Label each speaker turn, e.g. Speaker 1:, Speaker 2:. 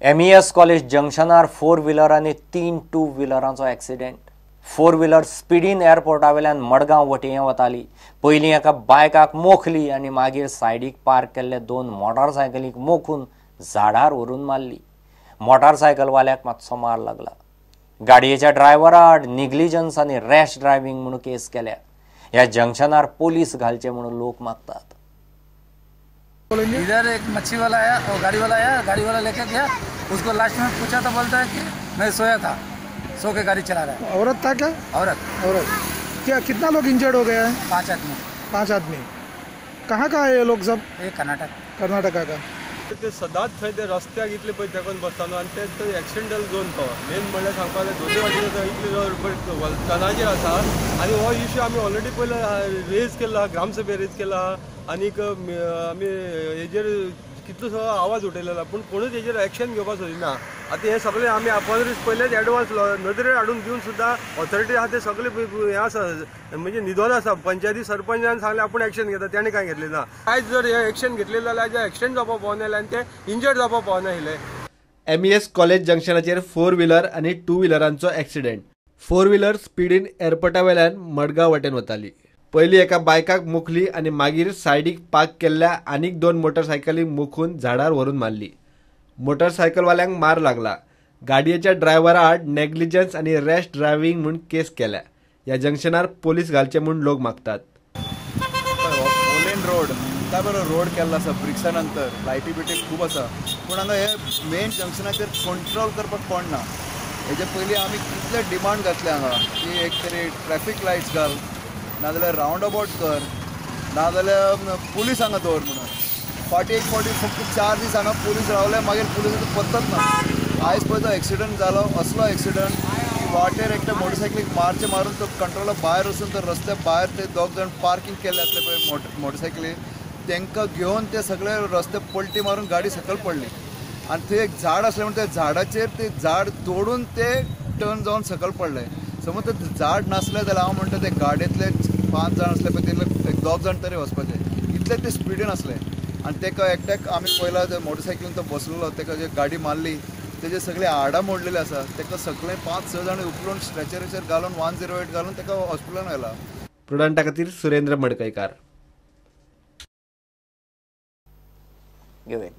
Speaker 1: MES college जंक्शनार 4 wheeler आनी 3 two व्हिलरांचो accident. 4 wheeler स्पिडीन एअरपोर्टा वेल्यान मडगांव वटेन वताली. पयलीं एका बायकाक मोखली आनी मागीर सायडीक पार्क केल्ले 2 मोटारसायकलीक मोखून झाडार व्हरून मारली. मोटारसायकलवाल्याक मातसो मार लागला. गाडयेच्या ड्रायव्हरा आड निग्लिजन्स आनी रॅश ड्रायव्हिंग म्हणून केस केल्या. ह्या जंक्शनार पोलीस घालचे म्हणून लोक मागतात.
Speaker 2: इधर एक मच्छी वाला आया और गाड़ी वाला आया, गाड़ी वाला लेके गया उसको. लास्ट में पूछा तो बोलता है कि मैं सोया था, सो के गाड़ी चला रहा है.
Speaker 3: औरत था क्या?
Speaker 2: औरत.
Speaker 3: औरत. क्या कितना लोग इंजर्ड हो गया है?
Speaker 2: 5 आदमी.
Speaker 3: 5 आदमी. कहाँ का है ये लोग सब?
Speaker 2: ये कर्नाटक.
Speaker 3: कर्नाटका का.
Speaker 4: ते सदांच थंय ते रस्त्याक इतले पळय तेकून बसता न्हू आनी ते एक्सिडेंटल झोन तो मेन म्हणल्यार सांगपाक जाल्यार दोनूय वाटेन इतले टनाचेर आसा. आनी हो इश्यू आमी ऑलरेडी पयलो रेज केल्लो आहा, ग्रामसभेर रेज केला आहा आनीक आमी हेजेर कितलोसो आवाज उठयलेलो आहा, पूण कोणूच हेजेर एक्शन घेवपाक सोदिना. आतां हें सगळें आमी आपणूच पयलेच एडवान्स नदरेर हाडून दिवन सुद्दां ऑथॉरिटी आहा ते सगळे हें आसा म्हणजे न्हिदोन आसा. पंचायती सरपंचान सांगलें आपूण एक्शन घेता, तेणें कांय घेतलें ना. आयज जर हें एक्शन घेतलें जाल्यार आयज एक्सिडेंट जावपाक पावनासलें आनी ते इंजर्ड जावपाक पावनासले.
Speaker 5: MES college जंक्शनाचेर 4 व्हिलर आनी 2 व्हिलरांचो एक्सिडेंट. 4 व्हिलर स्पिडीन एअरपोर्टा वेल्यान मडगांव वटेन वताली. पयलीं एका बायकाक मोखली आनी मागीर सायडीक पार्क केल्ल्या आनीक 2 मोटरसायकलींक मोखून झाडार व्हरून मारली. मोटरसायकलवाल्यांक मार लागला. गाडयेच्या ड्रायव्हरा आड नेग्लिजन्स आनी रॅश ड्रायव्हिंग म्हूण केस केल्या. ह्या जंक्शनार पोलीस घालचे म्हूण लोक मागतात.
Speaker 6: फोर रोड काय बरो रोड केल्लो आसा, ब्रिक्सा नंतर लायटी बिटी खूब आसा, पूण हांगा हे मेन जंक्शनाचेर कंट्रोल करपाक कोण ना. हेजे पयलीं आमी कितले डिमांड घातले हांगा की एक तरी ट्रॅफीक लायट्स घाल, नाजाल्यार रावंड अबाउट कर, नाजाल्यार पुलीस हांगा दवर म्हणून. फाटीं एक फावटी फक्त 4 दीस हांगा पुलीस रावले, मागीर पुलिसाचो पत्तोच ना. आयज पळय तो एक्सिडंट जालो, असलो एक्सिडंट की वाटेर एकट्या मोटरसायकलीक मारचे मारून तो कंट्रोला भायर वचून तो रस्त्या भायर ते 2 जाण पार्कींग केल्ले आसले पळय मोटरसायकली, तांकां घेवन ते सगळे रस्ते पलटी मारून गाडी सकयल पडली. आनी थंय एक झाड आसलें म्हणून त्या झाडाचेर ते झाड तोडून ते टर्न जावन सकयल पडले. समज ते झाड नासलें जाल्यार हांव म्हणटा ते गाडयेंतले 5 जाण आसले पळय तितले 2 जाण तरी वचपाचे, इतले ते स्पिडीन आसले. आनी ताका एकट्याक आमी पळयला मोटरसायकलीन तो बसलेलो, ताका जे गाडी मारली तेजे सगळे हाडां मोडलेले आसा, ताका सगळे 5-6 जाण उखलून स्ट्रेचराचेर घालून 108 घालून ताका हॉस्पिटलान व्हेला.
Speaker 5: प्रुडंटा खातीर सुरेंद्र मडकयकार.
Speaker 1: घेवया.